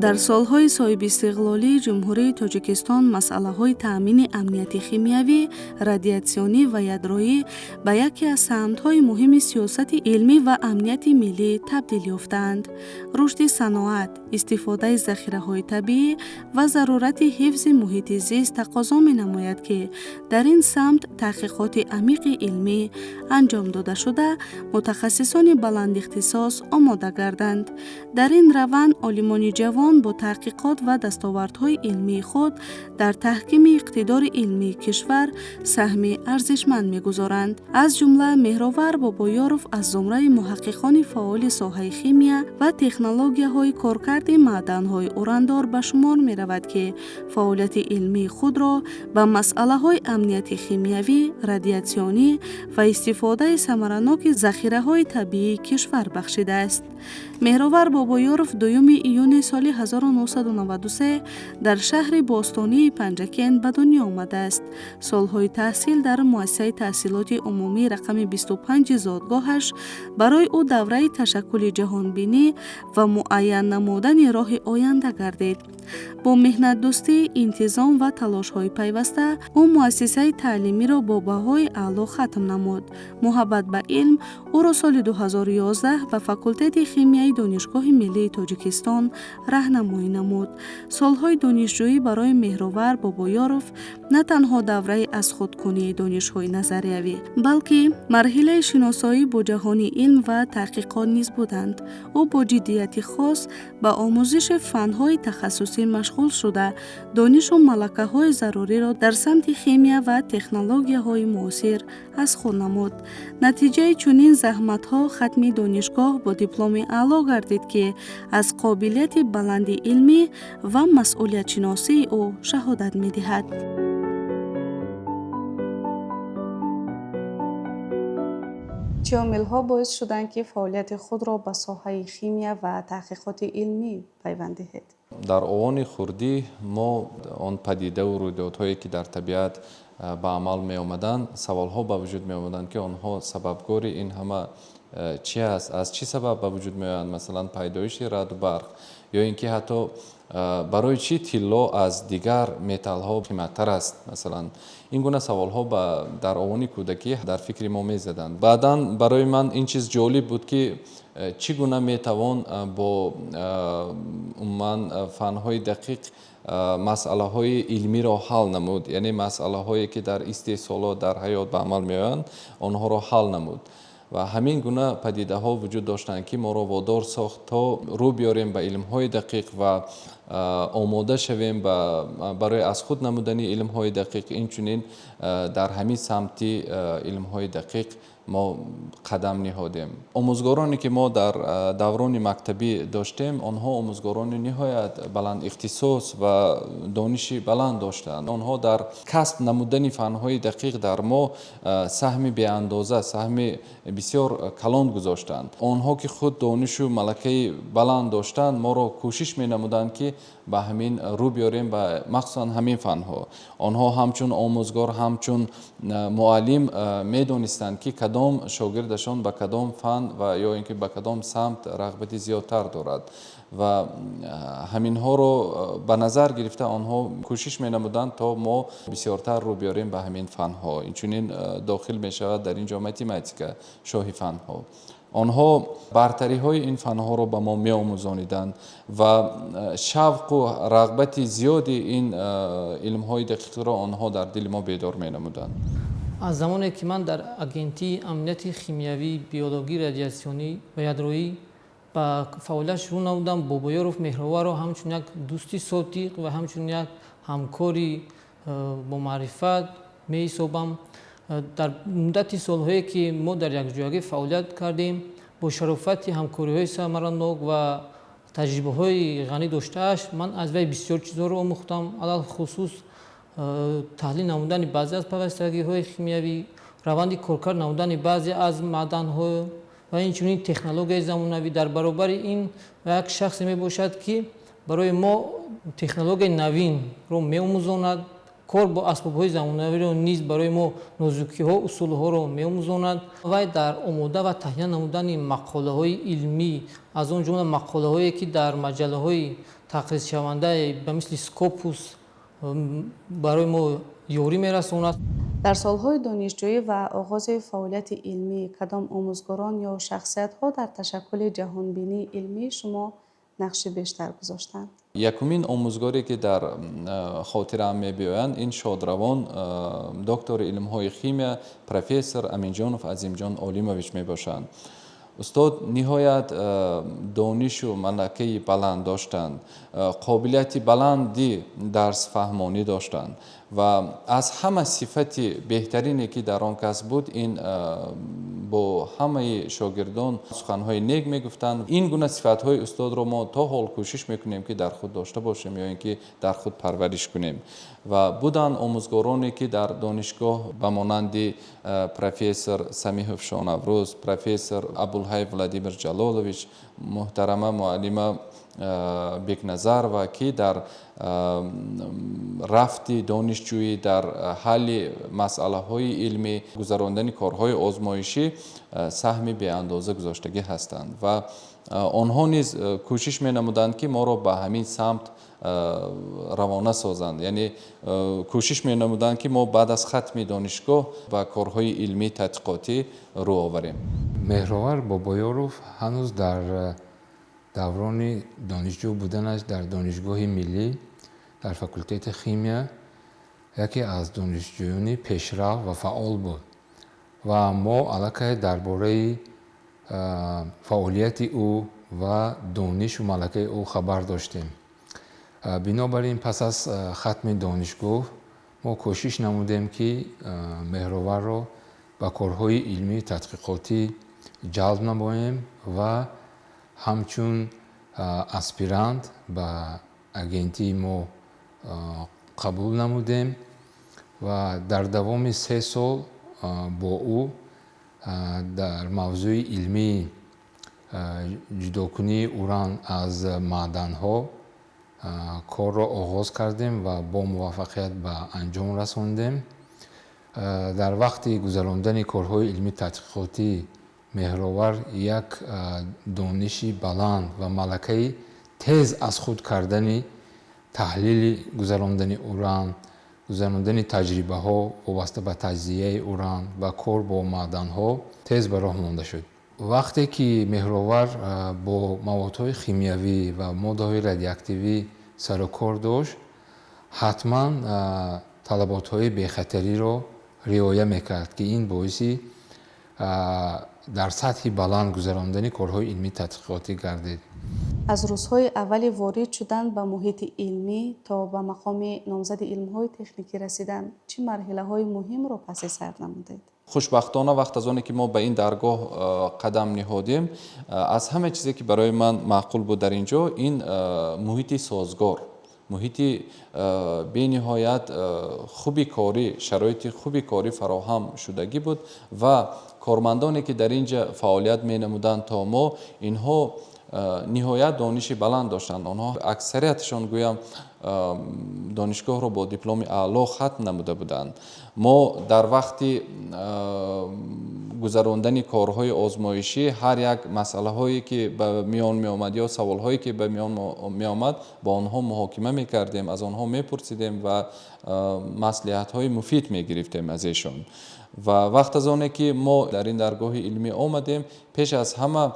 Дар солҳои соҳибистиқлолии Ҷумҳурии Тоҷикистон масъалаҳои таъмини амнияти химиявӣ, радиатсионӣ ва ядроӣ ба яке аз самтҳои муҳими сиёсати илмӣ ва амнияти миллӣ табдил ёфтаанд. Рушди саноат, истифодаи захираҳои табиӣ ва зарурати ҳифзи муҳити зист тақозо менамояд, ки дар ин самт таҳқиқоти амиқи илмӣ анҷом дода шуда, мутахассисони баландихтисос омода гарданд. Дар ин раванд олимони ҷавон бо таҳқиқот ва дастовардҳои илмии худ дар таҳкими иқтидори илмии кишвар саҳми арзишманд мегузоранд. Аз ҷумла Меҳровар Бобоёров аз зумраи муҳаққиқони фаъоли соҳаи химия ва технологияҳои коркарди маъданҳои урандор ба шумор меравад, ки фаъолияти илмии худро ба масъалаҳои амнияти химиявӣ, радиатсионӣ ва истифодаи самараноки захираҳои табиии кишвар бахшидааст. Меҳровар Бобоёров 2 июни соли 1993 дар шаҳри бостонии Панҷакент ба дунё омадааст. Солҳои таҳсил дар муассисаи таҳсилоти умумӣ рақами 25 зодгоҳаш барои ӯ давраи ташаккули ҷаҳонбинӣ ва муайян намудани роҳи оянда гардид. Бо меҳнатдӯстӣ, интизом ва талошҳои пайваста ӯ муассисаи таълимиро бо баҳои аъло хатм намуд. Муҳаббат ба илм ӯро соли 2011 ба факултети химияи Донишгоҳи миллии Тоҷикистон раҳнамоӣ намуд. Солҳои донишҷӯӣ барои Меҳровар Бобоёров на танҳо давраи аз худкунии донишҳои назариявӣ, балки марҳилаи шиносоӣ бо ҷаҳони илм ва таҳқиқот низ буданд. Ӯ бо ҷиддияти хос ба омӯзиши фанҳои тахассусӣ машғул шуда, донишу малакаҳои заруриро дар самти химия ва технологияҳои муосир аз худ намуд. Натиҷаи чунин заҳматҳо хатми донишгоҳ бо дипломи аъло гардид, ки аз қобилияти баланди илмӣ ва масъулиятшиносии ӯ шаҳодат медиҳад. Чӣ омилҳо боис шуданд, ки фаъолияти худро ба соҳаи химия ва таҳқиқоти илмӣ пайванд диҳед? Дар овони хурдӣ мо он падидаву рӯйдодҳое, ки дар табиат ба амал меомаданд, саволҳо ба вуҷуд меомаданд, ки онҳо сабабгори ин ҳама чи аст, аз чӣ сабаб ба вуҷуд меоянд, масалан, пайдоиши раъду барқ ё ин ки ҳатто барои чӣ тилло аз дигар металлҳо қиматтар аст. Масалан, ин гуна саволҳо дар овони кӯдакӣ дар фикри мо мезаданд. Баъдан барои ман ин чиз ҷолиб буд, ки чӣ гуна метавон бо умуман фанҳои дақиқ масъалаҳои илмиро ҳал намуд, яъне масъалаҳое, ки дар истеҳсолот, дар ҳаёт ба амал меоянд, онҳоро ҳал намуд. Ва ҳамин гуна падидаҳо вуҷуд доштанд, ки моро водор сохт, то рӯ биёрем ба илмҳои дақиқ ва омода шавем барои аз худ намудани илмҳои дақиқ. Инчунин дар ҳамин самти илмҳои дақиқ мо қадам ниҳодем. Омӯзгороне, ки мо дар даврони мактабӣ доштем, онҳо омӯзгорони ниҳоят баланд ихтисос ва дониши баланд доштанд. Онҳо дар касб намудани фанҳои дақиқ дар мо саҳми беандоза, саҳми бисёр калон гузоштанд. Онҳо, ки худ донишу малакаи баланд доштанд, моро кӯшиш менамуданд, ки ба ҳамин рӯ биёрем, ба махсусан ҳамин фанҳо. Онҳо ҳамчун омӯзгор, ҳамчун муаллим медонистанд, ки кадом шогирдашон ба кадом фан ва ё ин ки ба кадом самт рағбати зиёдтар дорад ва ҳаминҳоро ба назар гирифта, онҳо кӯшиш менамуданд, то мо бисёртар рӯ биёрем ба ҳамин фанҳо. Инчунин дохил мешавад дар ин ҷо математика, шоҳи фанҳо. Онҳо бартариҳои ин фанҳоро ба мо меомӯзониданд ва шавқу рағбати зиёди ин илмҳои дақиқро онҳо дар дили мо бедор менамуданд. Аз замоне ки ман дар Агентии амнияти химиявӣ, биологӣ, радиатсионӣ ва ядроӣ ба фаъолият шурӯъ намудам, Бобоёров Меҳроварро ҳамчун як дӯсти содиқ ва ҳамчун як ҳамкори бомаърифат меҳисобам. Дар муддати солҳое, ки мо дар якҷоягӣ фаъолият кардем, бо шарофати ҳамкориҳои самаранок ва таҷрибаҳои ғанӣ доштааш, ман аз вай бисёр чизҳоро омӯхтам, алалхусус таҳлил намудани баъзе аз пайвастагиҳои химиявӣ, раванди коркард намудани баъзе аз маъданҳо ва инчунин технологияи замонавӣ. Дар баробари ин як шахсе мебошад, ки барои мо технологияи навинро меомӯзонад, кор бо асбобҳои замонавиро низ барои мо нозукиҳо, усулҳоро меомӯзонад. Вай дар омода ва таҳия намудани мақолаҳои илмӣ, аз он ҷумла мақолаҳое, ки дар маҷаллаҳои тақризшавандае ба мисли Scopus барои мо ёрӣ мерасонад. Дар солҳои донишҷӯӣ ва оғози фаъолияти илмӣ кадом омӯзгорон ё шахсиятҳо дар ташаккули ҷаҳонбинии илмии шумо нақши бештар гузоштанд? Якумин омӯзгоре, ки дар хотираам мебиёянд, ин шодравон доктори илмҳои химия, профессор Аминҷонов Азимҷон Олимович мебошанд. Устод ниҳоят донишу малакаи баланд доштанд, қобилияти баланди дарсфаҳмонӣ доштанд ва аз ҳама сифати беҳтарине, ки дар он кас буд, ин бо ҳамаи шогирдон суханҳои нек мегуфтанд. Ин гуна сифатҳои устодро мо то ҳол кӯшиш мекунем, ки дар худ дошта бошем ё ин ки дар худ парвариш кунем. Ва буданд омӯзгороне, ки дар донишгоҳ ба монанди профессор Самиҳов Шонаврӯз, профессор Абулҳай Владимир Ҷалолович, муҳтарама муаллима Бекназарова, ки дар рафти донишҷӯӣ, дар ҳалли масъалаҳои илмӣ, гузарондани корҳои озмоишӣ саҳми беандоза гузоштагӣ ҳастанд ва онҳо низ кӯшиш менамуданд, ки моро ба ҳамин самт равона созанд, яъне кӯшиш менамуданд, ки мо баъд аз хатми донишгоҳ ба корҳои илмӣ тадқиқотӣ рӯ оварем. Меҳровар Бобоёров ҳанӯз дар даврони донишҷӯ буданаш дар Донишгоҳи миллӣ, дар факултети химия яке аз донишҷӯёни пешрав ва фаъол буд ва мо аллакай дар бораи фаъолияти ӯ ва донишу малакаи ӯ хабар доштем. Бинобар ин, пас аз хатми донишгоҳ мо кӯшиш намудем, ки Меҳроварро ба корҳои илмии тадқиқотӣ ҷалб намоем ва ҳамчун аспирант ба агентии мо қабул намудем ва дар давоми 3 сол бо ӯ дар мавзӯи илмии ҷудокунии уран аз маъданҳо корро оғоз кардем ва бо муваффақият ба анҷом расондем. Дар вақти гузарондани корҳои илмии тадқиқотӣ Меҳровар як дониши баланд ва малакаи тез аз худ кардани таҳлили гузарондани уран, гузарондани таҷрибаҳо вобаста ба таҷзияи уран ва кор бо маъданҳо тез ба роҳ монда шуд. Вақте ки Меҳровар бо маводҳои химиявӣ ва моддаҳои радиоактивӣ сарукор дошт, ҳатман талаботҳои бехатариро риоя мекард, ки ин боиси дар сатҳи баланд гузарондани корҳои илмии тадқиқотӣ гардид. Аз рӯзҳои аввали ворид шудан ба муҳити илмӣ то ба мақоми номзади илмҳои техникӣ расидан чӣ марҳилаҳои муҳимро паси сар намудед? Хушбахтона, вақт аз оне ки мо ба ин даргоҳ қадам ниҳодем, аз ҳама чизе, ки барои ман маъқул буд дар ин ҷо, ин муҳити созгор, муҳити бениҳоят хуби корӣ, шароити хуби корӣ фароҳам шудагӣ буд ва кормандоне, ки дар ин ҷа фаъолият менамуданд то мо, инҳо ниҳоят дониши баланд доштанд. Онҳо аксарияташон, гӯям, донишгоҳро бо дипломи аъло хатм намуда буданд. Мо дар вақти гузарондани корҳои озмоишӣ ҳар як масъалаҳое, ки ба миён меомад, ё саволҳое, ки ба миён меомад, бо онҳо муҳокима мекардем, аз онҳо мепурсидем ва маслиҳатҳои муфид мегирифтем аз эшон. Ва вақт аз оне ки мо дар ин даргоҳи илмӣ омадем, пеш аз ҳама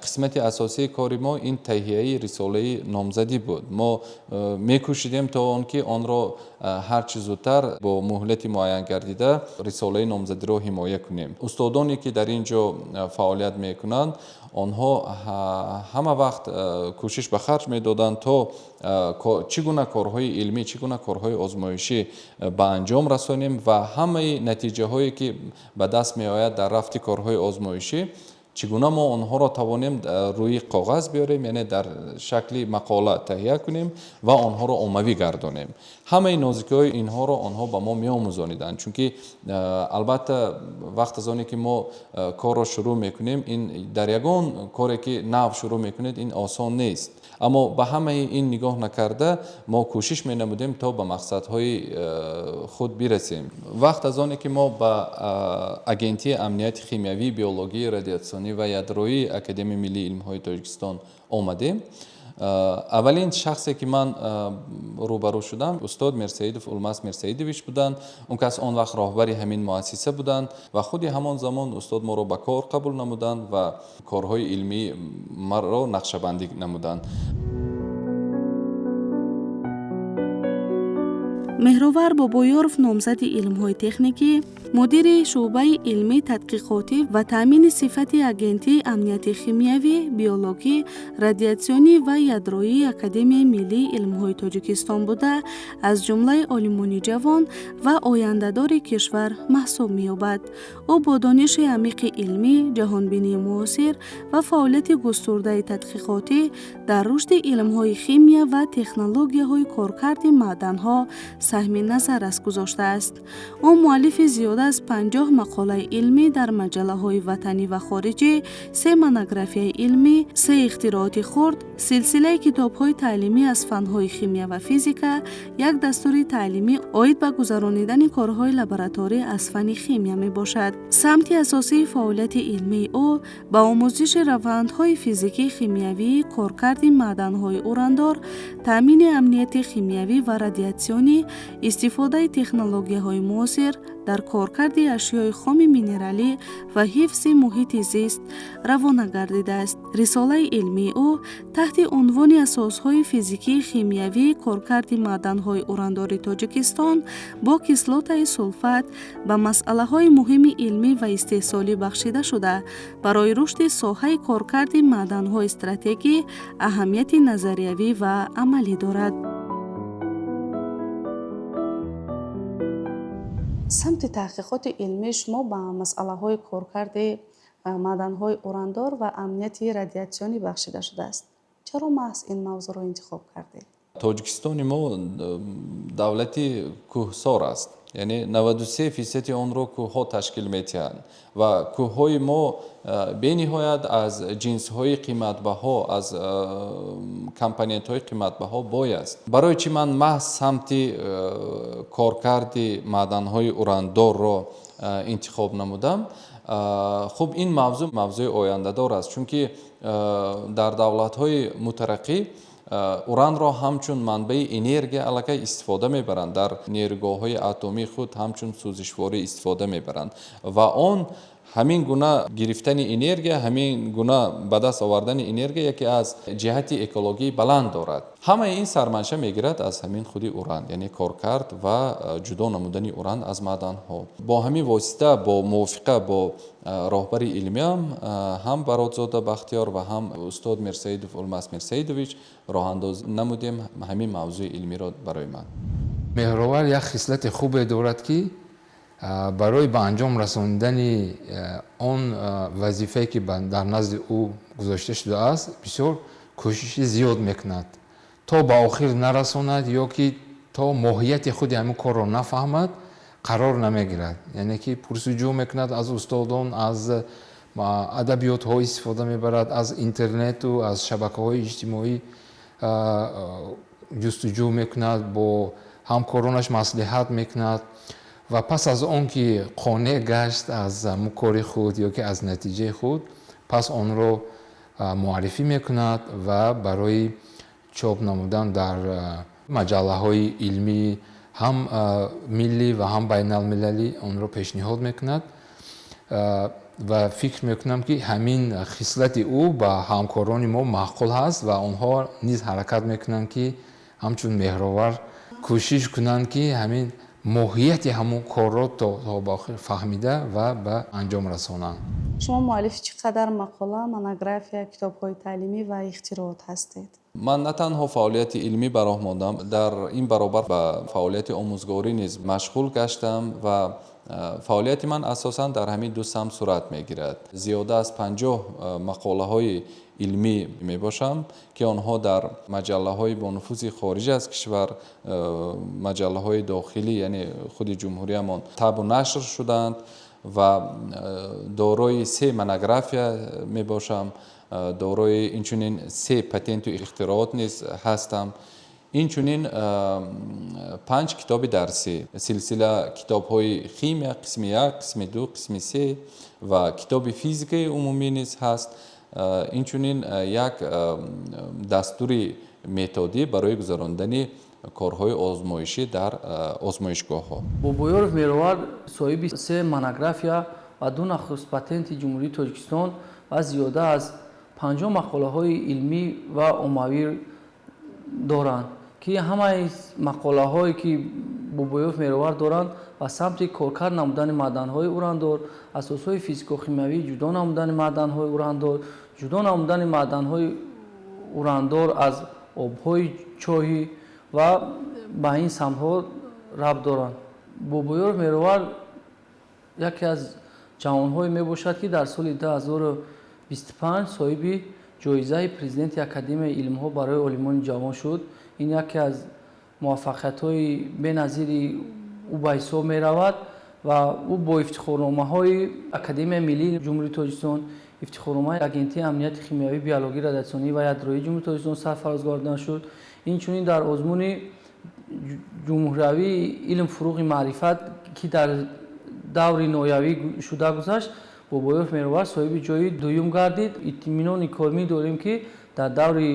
қисмати асосии кори мо ин таҳияи рисолаи номзадӣ буд. Мо мекӯшидем то он ки онро ҳарчи зудтар бо муҳлати муайян гардида рисолаи номзадиро ҳимоя кунем. Устодоне, ки дар ин ҷо фаъолият мекунанд, онҳо ҳама вақт кӯшиш ба харҷ медоданд, то чӣ гуна корҳои илмӣ, чӣ гуна корҳои озмоишӣ ба анҷом расонем ва ҳамаи натиҷаҳое, ки ба даст меояд дар рафти корҳои озмоишӣ, чӣ гуна мо онҳоро тавонем рӯи коғаз биёрем, яъне дар шакли мақола таҳия кунем ва онҳоро оммавӣ гардонем. Ҳамаи нозикиҳои инҳоро онҳо ба мо меомӯзониданд, чунки албатта, вақт аз оне ки мо корро шурӯъ мекунем, ин дар ягон коре, ки нав шурӯъ мекунед, ин осон нест. Аммо ба ҳамаи ин нигоҳ накарда, мо кӯшиш менамудем, то ба мақсадҳои худ бирасем. Вақт аз оне ки мо ба Агентии амнияти химиявӣ, биологӣ, радиатсионӣ ва ядроии Академияи миллии илмҳои Тоҷикистон омадем. Аввалин шахсе ки ман рӯбарӯ шудам, устод Мирсаидов Улмас Мирсаидович буданд. Он кас он вақт роҳбари ҳамин муассиса буданд ва худи ҳамон замон устод моро ба кор қабул намуданд ва корҳои илмии маро нақшабандӣ намуданд. Меҳровар Бобоёров номзади илмҳои техникӣ, мудири шӯъбаи илмӣ тадқиқотӣ ва таъмини сифати Агентии амнияти химиявӣ, биологӣ, радиатсионӣ ва ядроии Академияи миллии илмҳои Тоҷикистон буда, аз ҷумлаи олимони ҷавон ва ояндадори кишвар маҳсуб меёбад. Ӯ бо дониши амиқи илмӣ, ҷаҳонбинии муосир ва фаъолияти густурдаи тадқиқотӣ дар рушди илмҳои химия ва технологияҳои коркарди маъданҳо саҳми назаррас гузоштааст. Ӯ муаллифи зиёда аз 50 мақолаи илмӣ дар маҷаллаҳои ватанӣ ва хориҷӣ, се монографияи илмӣ, се ихтирооти хурд, силсилаи китобҳои таълимӣ аз фанҳои химия ва физика, як дастури таълимӣ оид ба гузаронидани корҳои лабораторӣ аз фанни химия мебошад. Самти асосии фаъолияти илмии ӯ ба омӯзиши равандҳои физикӣ-химиявии коркарди маъданҳои урандор, таъмини амнияти химиявӣ ва радиатсионӣ, истифодаи технологияҳои муосир дар коркарди ашёи хоми минералӣ ва ҳифзи муҳити зист равона гардидааст. Рисолаи илмии ӯ таҳти унвони асосҳои физикии химиявии коркарди маъданҳои урандори Тоҷикистон бо кислотаи сулфат ба масъалаҳои муҳими илмӣ ва истеҳсолӣ бахшида шуда, барои рушди соҳаи коркарди маъданҳои стратегӣ аҳамияти назариявӣ ва амалӣ дорад. Самти таҳқиқоти илмии шумо ба масъалаҳои коркарди маъданҳои урандор ва амнияти радиатсионӣ бахшида шудааст. Чаро маҳз ин мавзӯъро интихоб кардед? Тоҷикистони мо давлати кӯҳсор аст, яъне 93% онро кӯҳҳо ташкил медиҳанд ва кӯҳҳои мо бениҳоят аз ҷинсҳои қиматбаҳо, аз компонентҳои қиматбаҳо бой аст. Барои чӣ ман маҳз самти коркарди маъданҳои урандорро интихоб намудам? Хуб, ин мавзӯъ мавзӯи ояндадор аст, чунки дар давлатҳои мутараққӣ уранро ҳамчун манбаи энергия аллакай истифода мебаранд, дар нерӯгоҳҳои атомии худ ҳамчун сӯзишворӣ истифода мебаранд ва он ҳамин гуна гирифтани энергия, ҳамин гуна ба даст овардани энергия яке аз ҷиҳати экологии баланд дорад. Ҳамаи ин сарманша мегирад аз ҳамин худи уран, яъне коркард ва ҷудо намудани уран аз маъданҳо. Бо ҳамин восита, бо мувофиқа бо роҳбари илмиам, ҳам Баротзода Бахтиёр ва ҳам устод Мирсаидов Улмас Мирсаидович роҳандоз намудем ҳамин мавзӯи илмиро барои ман. Меҳровар як хислати хубе дорад, ки барои ба анҷом расондани он вазифае, ки дар назди ӯ гузошта шудааст, бисёр кӯшиши зиёд мекунад, то ба охир нарасонад ё ки то моҳияти худи ҳамин корро нафаҳмад, қарор намегирад. Яъне ки пурсуҷӯ мекунад аз устодон, аз адабиётҳо истифода мебарад, аз интернету аз шабакаҳои иҷтимоӣ ҷустуҷӯ мекунад, бо ҳамкоронаш маслиҳат мекунад ва пас аз он ки қонеъ гашт аз кори худ ё ки аз натиҷаи худ, пас онро муаррифӣ мекунад ва барои чоп намудан дар маҷаллаҳои илмӣ ҳам миллӣ ва ҳам байналмилалӣ онро пешниҳод мекунад. Ва фикр мекунам, ки ҳамин хислати ӯ ба ҳамкорони мо маъқул ҳаст ва онҳо низ ҳаракат мекунанд, ки ҳамчун Меҳровар кӯшиш кунанд, ки ҳамин моҳияти ҳамон корро то ба охир фаҳмида ва ба анҷом расонанд. Шумо муаллифи чӣ қадар мақола, монография, китобҳои таълимӣ ва ихтироот ҳастед? Ман на танҳо фаъолияти илмӣ ба роҳ мондам, дар ин баробар ба фаъолияти омӯзгорӣ низ машғул гаштам ва фаъолияти ман асосан дар ҳамин ду самт сурат мегирад. Зиёда аз 50 мақолаҳои илмӣ мебошам, ки онҳо дар маҷаллаҳои бонуфузи хориҷ аз кишвар, маҷаллаҳои дохилӣ, яъне худи ҷумҳуриямон табу нашр шуданд ва дорои се монография мебошам, дорои инчунин се патенту ихтироот низ ҳастам. Инчунин панҷ китоби дарсӣ, силсила китобҳои химия қисми як, қисми ду, қисми се ва китоби физикаи умумӣ низ ҳаст. Инчунин як дастури методӣ барои гузарондани корҳои озмоишӣ дар озмоишгоҳҳо. Бобоёров Меҳровар соҳиби се монография ва ду нахуст патенти Ҷумҳурии Тоҷикистон ва зиёда аз 50 мақолаҳои илмӣ ва оммавӣ доранд, ки ҳамаи мақолаҳое, ки Бобоёров Меҳровар доранд, ба самти коркард намудани маъданҳои урандор, асосҳои физико-химиявии ҷудо намудани маъданҳои урандор, ҷудо намудани маъданҳои урандор аз обҳои чоҳӣ ва ба ин самтҳо рабт доранд. Бобоёров Меҳровар яке аз ҷавонҳое мебошад, ки дар соли 2025 соҳиби ҷоизаи президенти Академияи илмҳо барои олимони ҷавон шуд. Ин яке аз муваффақиятҳои беназири ӯ ба ҳисоб меравад ва ӯ бо ифтихорномаҳои Академияи миллии Ҷумҳурии Тоҷикистон, ифтихорномаи Агентии амнияти химиявӣ, биологӣ, радиатсионӣ ва ядроии Ҷумҳурии Тоҷикистон сарфароз гардонида шуд. Инчунин дар озмуни ҷумҳуриявии илм, фуруғи маърифат, ки дар даври ноҳиявӣ шуда гузашт, Бобоёров Меҳровар соҳиби ҷои дуюм гардид. Итминони комил дорем, ки дар даври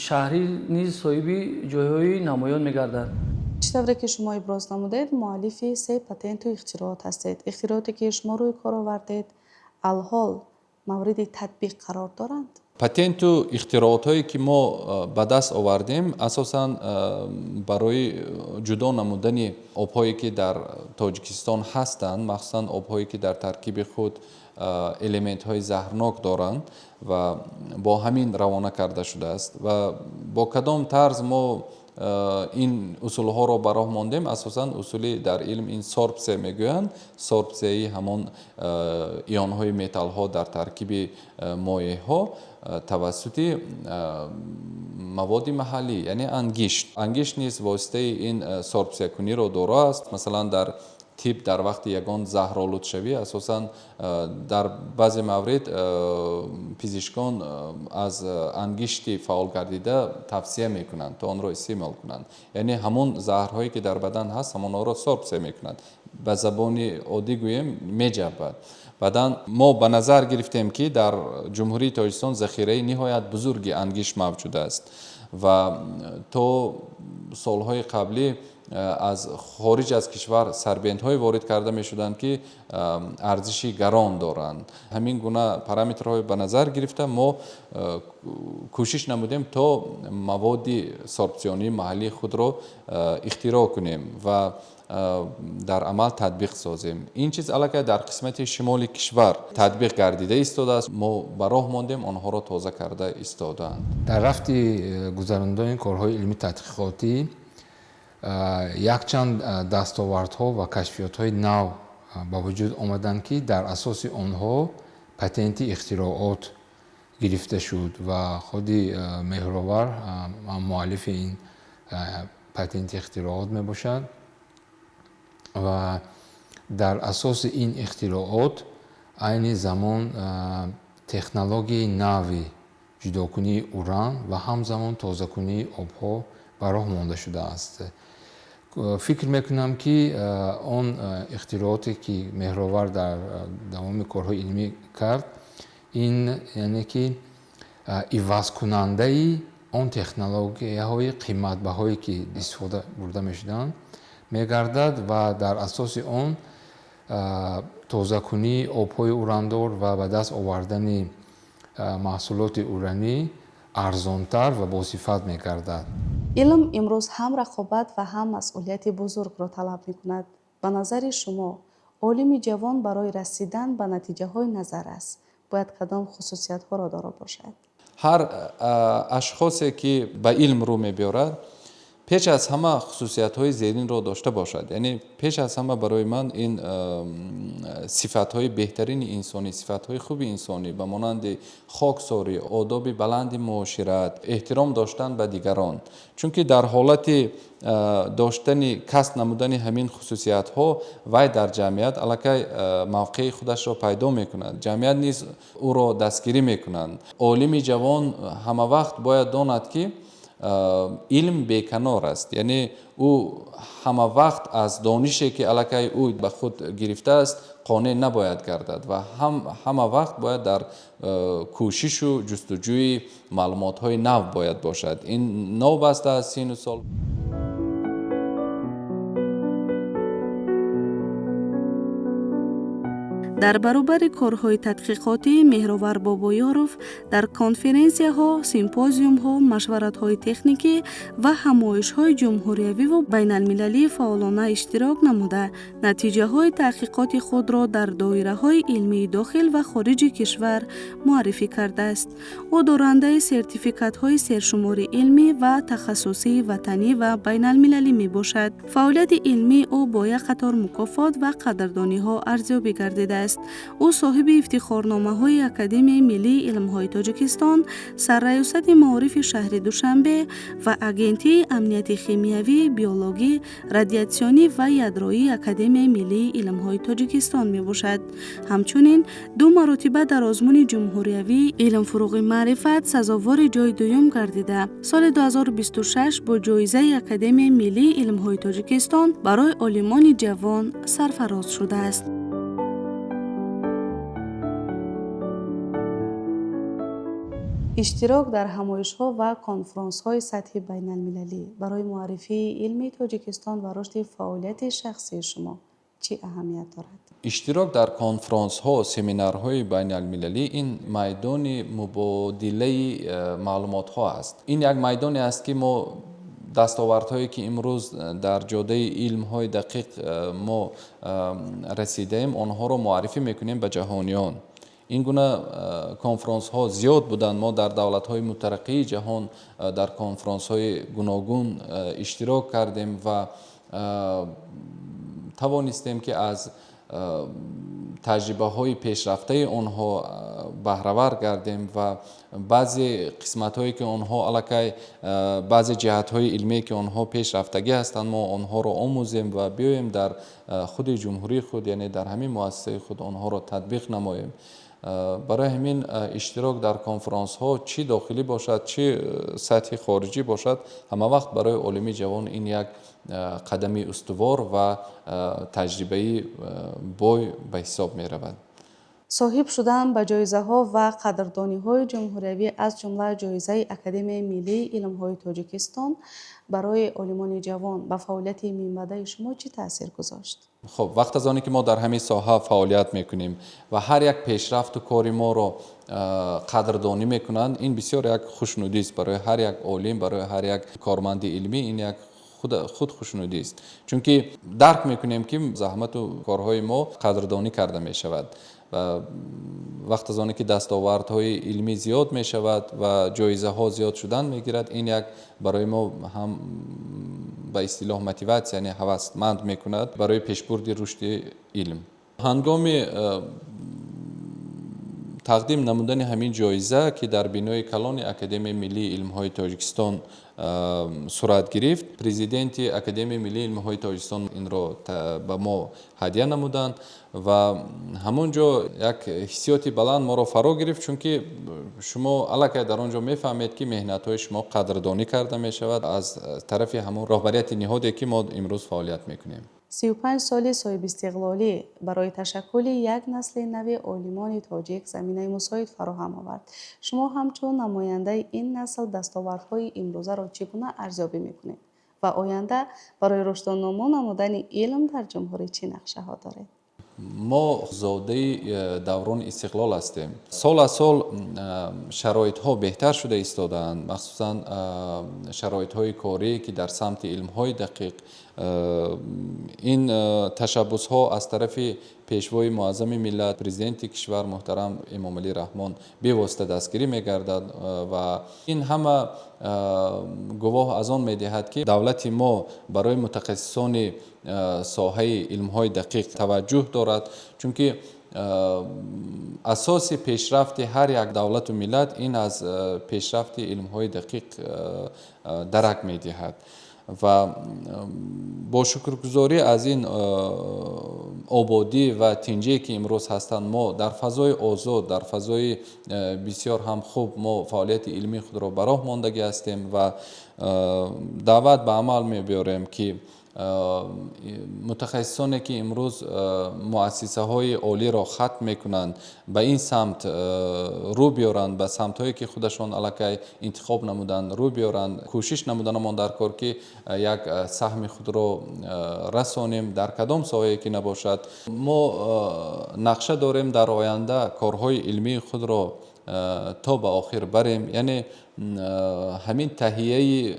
шаҳрӣ низ соҳиби ҷойҳои намоён мегардад. Чӣ тавре ки шумо иброз намудед, муаллифи се патенту ихтироот ҳастед. Ихтирооте, ки шумо рӯи кор овардед, алҳол мавриди татбиқ қарор доранд? Патенту ихтироотҳое, ки мо ба даст овардем, асосан барои ҷудо намудани обҳое, ки дар Тоҷикистон ҳастанд, махсусан обҳое, ки дар таркиби худ элементҳои заҳрнок доранд, ва бо ҳамин равона карда шудааст. Ва бо кадом тарз мо ин усулҳоро ба роҳ мондем? Асосан усули дар илм ин сорбсия мегӯянд, сорбсияи ҳамон ионҳои металлҳо дар таркиби моеъҳо тавассути маводи маҳаллӣ, яъне ангишт. Ангишт низ воситаи ин сорбсиякуниро доро аст. Масалан, дар тиб дар вақти ягон заҳролудшавӣ, асосан дар баъзе маврид пизишкон аз ангишти фаъол гардида тавсия мекунанд, то онро истеъмол кунанд, яъне ҳамон заҳрҳое, ки дар бадан ҳаст, ҳамонҳоро сорбсия мекунанд, ба забони оддӣ гӯем, меҷабад. Баъдан мо ба назар гирифтем, ки дар Ҷумҳурии Тоҷикистон захираи ниҳоят бузурги ангишт мавҷуд аст ва то солҳои қаблӣ аз хориҷ аз кишвар сорбентҳое ворид карда мешуданд, ки арзиши гарон доранд. Ҳамин гуна параметрҳои ба назар гирифта, мо кӯшиш намудем, то маводи сорбсионии маҳаллии худро ихтироъ кунем ва дар амал татбиқ созем. Ин чиз аллакай дар қисмати шимоли кишвар татбиқ гардида истодааст. Мо ба роҳ мондем, онҳоро тоза карда истодаанд. Дар рафти гузарондани корҳои илмӣ тадқиқотӣ якчанд дастовардҳо ва кашфиётҳои нав ба вуҷуд омаданд, ки дар асоси онҳо патенти ихтироот гирифта шуд ва худи Меҳровар муаллифи ин патенти ихтироот мебошад. Ва дар асоси ин ихтироот айни замон технологияи нави ҷудокунии уран ва ҳамзамон тозакунии обҳо ба роҳ монда шудааст. Фикр мекунам, ки он ихтирооте, ки Меҳровар дар давоми корҳои илмӣ кард, ин яъне ки ивазкунандаи он технологияҳои қиматбаҳое, ки истифода бурда мешуданд, мегардад ва дар асоси он тозакунии обҳои урандор ва ба даст овардани маҳсулоти уранӣ арзонтар ва босифат мегардад. Илм имрӯз ҳам рақобат ва ҳам масъулияти бузургро талаб мекунад. Ба назари шумо, олими ҷавон барои расидан ба натиҷаҳои назаррас бояд кадом хусусиятҳоро доро бошад? Ҳар ашхосе, ки ба илм рӯ мебиёрад, пеш аз ҳама хусусиятҳои зеринро дошта бошад. Яъне пеш аз ҳама барои ман ин сифатҳои беҳтарини инсонӣ, сифатҳои хуби инсонӣ, ба монанди хоксорӣ, одоби баланди муошират, эҳтиром доштан ба дигарон, чунки дар ҳолати доштани, касб намудани ҳамин хусусиятҳо вай дар ҷамъият аллакай мавқеи худашро пайдо мекунад, ҷамъият низ ӯро дастгирӣ мекунанд. Олими ҷавон ҳамавақт бояд донад, ки Илм беканор аст, яъне ӯ ҳама вақт аз донише, ки аллакай ӯ ба худ гирифтааст, қонеъ набояд гардад ва ҳама вақт бояд дар кӯшишу ҷустуҷӯи маълумотҳои нав бояд бошад. Ин новобаста аз сину сол. Дар баробари корҳои тадқиқотӣ Меҳровар Бобоёров дар конференсияҳо, симпозиумҳо, машваратҳои техникӣ ва ҳамоишҳои ҷумҳуриявиву байналмилалӣ фаъолона иштирок намуда, натиҷаҳои таҳқиқоти худро дар доираҳои илмии дохил ва хориҷи кишвар муаррифӣ кардааст. Ӯ дорандаи сертификатҳои сершумори илмӣ ва тахассусии ватанӣ ва байналмилалӣ мебошад. Фаъолияти илмии ӯ бо як қатор мукофот ва қадрдониҳо арзёбӣ гардидааст. Ӯ соҳиби ифтихорномаҳои Академияи миллии илмҳои Тоҷикистон, Сарраёсати маорифи шаҳри Душанбе ва Агентии амнияти химиявӣ, биологӣ, радиатсионӣ ва ядроии Академияи миллии илмҳои Тоҷикистон мебошад. Ҳамчунин ду маротиба дар озмуни ҷумҳуриявии илмфурӯғи маърифат сазовори ҷойи дуюм гардида, соли 2026 бо ҷоизаи Академияи миллии илмҳои Тоҷикистон барои олимони ҷавон сарфароз шудааст. Иштирок дар ҳамоишҳо ва конфронсҳои сатҳи байналмилалӣ барои муаррифии илми Тоҷикистон ва рушди фаъолияти шахсии шумо чӣ аҳамият дорад? Иштирок дар конфронсҳо, семинарҳои байналмилалӣ ин майдони мубодилаи маълумотҳо аст. Ин як майдоне аст, ки мо дастовардҳое, ки имрӯз дар ҷодаи илмҳои дақиқ мо расидаем, онҳоро муаррифӣ мекунем ба ҷаҳониён. Ин гуна конфронсҳо зиёд буданд. Мо дар давлатҳои мутараққии ҷаҳон дар конфронсҳои гуногун иштирок кардем ва тавонистем, ки аз таҷрибаҳои пешрафтаи онҳо баҳравар гардем ва баъзе қисматҳое, ки онҳо аллакай, баъзе ҷиҳатҳои илмие, ки онҳо пешрафтагӣ ҳастанд, мо онҳоро омӯзем ва биёем дар худи ҷумҳурии худ, яъне дар ҳамин муассисаи худ онҳоро татбиқ намоем. Барои ҳамин иштирок дар конфронсҳо, чӣ дохилӣ бошад, чӣ сатҳи хориҷӣ бошад, ҳама вақт барои олими ҷавон ин як қадами устувор ва таҷрибаи бой ба ҳисоб меравад. Соҳиб шудан ба ҷоизаҳо ва қадрдониҳои ҷумҳуриявӣ, аз ҷумла ҷоизаи Академияи миллии илмҳои Тоҷикистон, барои олимони ҷавон ба фаъолияти минбаъдаи шумо чӣ таъсир гузошт? Хуб, вақт аз оне ки мо дар ҳамин соҳа фаъолият мекунем ва ҳар як пешрафту кори моро қадрдонӣ мекунанд, ин бисёр як хушнудист барои ҳар як олим, барои ҳар як корманди илмӣ. Ин як худ хушнудист, чунки дарк мекунем, ки заҳмату корҳои мо қадрдонӣ карда мешавад. Ва вақт аз оне ки дастовардҳои илмӣ зиёд мешавад ва ҷоизаҳо зиёд шудан мегирад, ин як барои мо ҳам ба истилоҳ мотиватсия, яъне ҳавасманд мекунад барои пешбурди рушди илм. Ҳангоми тақдим намудани ҳамин ҷоиза, ки дар бинои калони Академияи миллии илмҳои Тоҷикистон сурат гирифт, президенти Академияи миллии илмҳои Тоҷикистон инро ба мо ҳадя намуданд ва ҳамон ҷо як ҳиссиёти баланд моро фаро гирифт, чунки шумо аллакай дар он ҷо мефаҳмед, ки меҳнатҳои шумо қадрдонӣ карда мешавад аз тарафи ҳамон роҳбарияти ниҳоде, ки мо имрӯз фаъолият мекунем. 35 соли соҳибистиқлолӣ барои ташаккули як насли нави олимони тоҷик заминаи мусоид фароҳам овард. Шумо ҳамчун намояндаи ин насл дастовардҳои имрӯзаро чӣ гуна арзёбӣ мекунед ва оянда барои рушду нумӯ намудани илм дар ҷумҳурӣ чӣ нақшаҳо доред? Мо зодаи даврони истиқлол ҳастем. Сол аз сол шароитҳо беҳтар шуда истодаанд, махсусан шароитҳои корӣ, ки дар самти илмҳои дақиқ ин ташаббусҳо аз тарафи пешвои муаззами миллат, президенти кишвар муҳтарам Эмомалӣ Раҳмон бевосита дастгирӣ мегардад ва ин ҳама гувоҳ аз он медиҳад, ки давлати мо барои мутахассисони соҳаи илмҳои дақиқ таваҷҷӯҳ дорад, чунки асоси пешрафти ҳар як давлату миллат ин аз пешрафти илмҳои дақиқ дарак медиҳад. Ва бо шукргузорӣ аз ин ободӣ ва тинҷие, ки имрӯз ҳастанд, мо дар фазои озод, дар фазои бисёр ҳам хуб мо фаъолияти илмии худро ба роҳ мондагӣ ҳастем ва даъват ба амал мебиёрем, ки мутахассисоне, ки имрӯз муассисаҳои олиро хатм мекунанд, ба ин самт рӯ биёранд, ба самтҳое, ки худашон аллакай интихоб намуданд, рӯ биёранд. Кӯшиш намуданамон дар кор, ки як саҳми худро расонем, дар кадом соҳае ки набошад. Мо нақша дорем дар оянда корҳои илмии худро то ба охир барем, яъне ҳамин таҳияи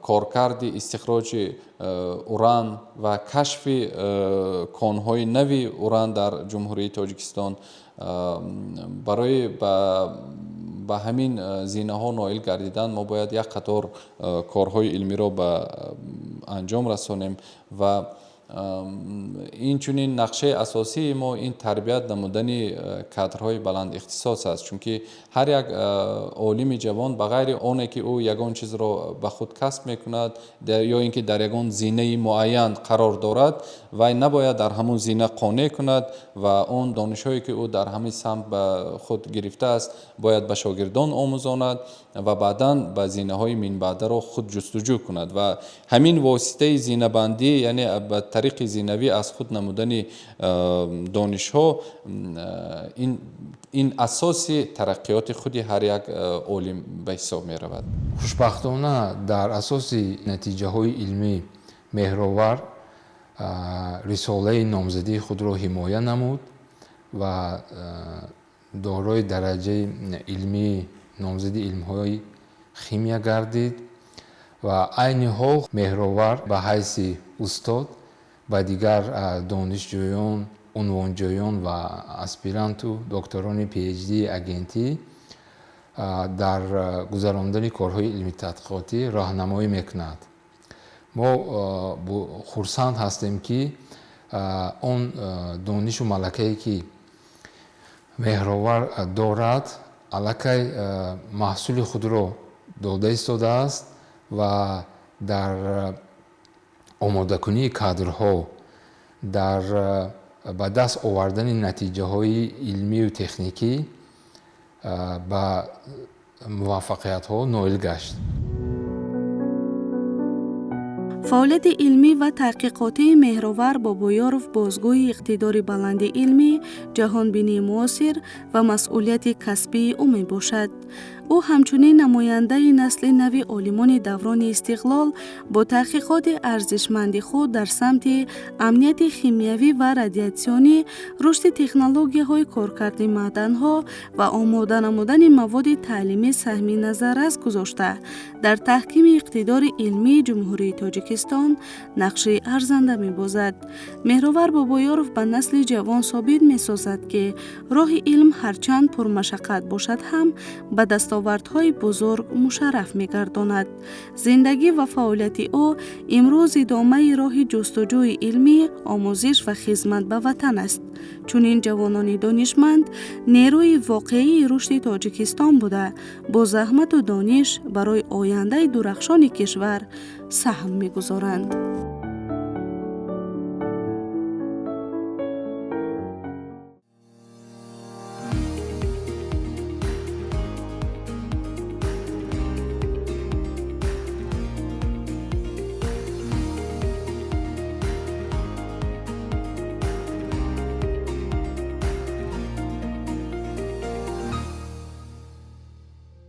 коркарди истихроҷи уран ва кашфи конҳои нави уран дар Ҷумҳурии Тоҷикистон. Барои ба ҳамин зинаҳо ноил гардидан мо бояд як қатор корҳои илмиро ба анҷом расонем. Ва инчунин нақшаи асосии мо ин тарбият намудани кадрҳои баландихтисос аст, чунки ҳар як олими ҷавон, ба ғайри оне ки ӯ ягон чизро ба худ касб мекунад ё ин ки дар ягон зинаи муайян қарор дорад, вай набояд дар ҳамон зина қонеъ кунад ва он донишҳое, ки ӯ дар ҳамин самт ба худ гирифтааст, бояд ба шогирдон омӯзонад ва баъдан ба зинаҳои минбаъдаро худ ҷустуҷӯ кунад. Ва ҳамин воситаи зинабандӣ, яъне ба тариқи зинавӣ аз худ намудани донишҳо, ин асоси тараққиёти худи ҳар як олим ба ҳисоб меравад. Хушбахтона, дар асоси натиҷаҳои илмӣ Меҳровар рисолаи номзадии худро ҳимоя намуд ва дорои дараҷаи илмии номзади илмҳои химия гардид. Ва айни ҳол Меҳровар ба ҳайси устод ба дигар донишҷӯён, унвонҷӯён ва аспиранту докторони PhD агентӣ дар гузарондани корҳои илмӣ тадқиқотӣ роҳнамоӣ мекунад. Мо хурсанд ҳастем, ки он донишу малакае, ки Меҳровар дорад, аллакай маҳсули худро дода истодааст ва дар омодакунии кадрҳо, дар ба даст овардани натиҷаҳои илмию техникӣ ба муваффақиятҳо ноил гашт. Фаъолияти илмӣ ва таҳқиқотии Меҳровар Бобоёров бозгӯи иқтидори баланди илмӣ, ҷаҳонбинии муосир ва масъулияти касбии ӯ мебошад. Ӯ ҳамчунин намояндаи насли нави олимони даврони истиқлол бо таҳқиқоти арзишманди худ дар самти амнияти химиявӣ ва радиатсионӣ, рушди технологияҳои коркарди маъданҳо ва омода намудани маводи таълимӣ саҳми назаррас гузошта, дар таҳкими иқтидори илмии Ҷумҳурии Тоҷикистон нақши арзанда мебозад. Меҳровар Бобоёров ба насли ҷавон собит месозад, ки роҳи илм ҳарчанд пурмашаққат бошад ҳам, ба дастовардҳои бузург мушарраф мегардонад. Зиндагӣ ва фаъолияти ӯ имрӯз идомаи роҳи ҷустуҷӯи илмӣ, омӯзиш ва хизмат ба ватан аст. Чунин ҷавонони донишманд нерӯи воқеии рушди Тоҷикистон буда, бо заҳмату дониш барои ояндаи дурахшони кишвар саҳм мегузоранд.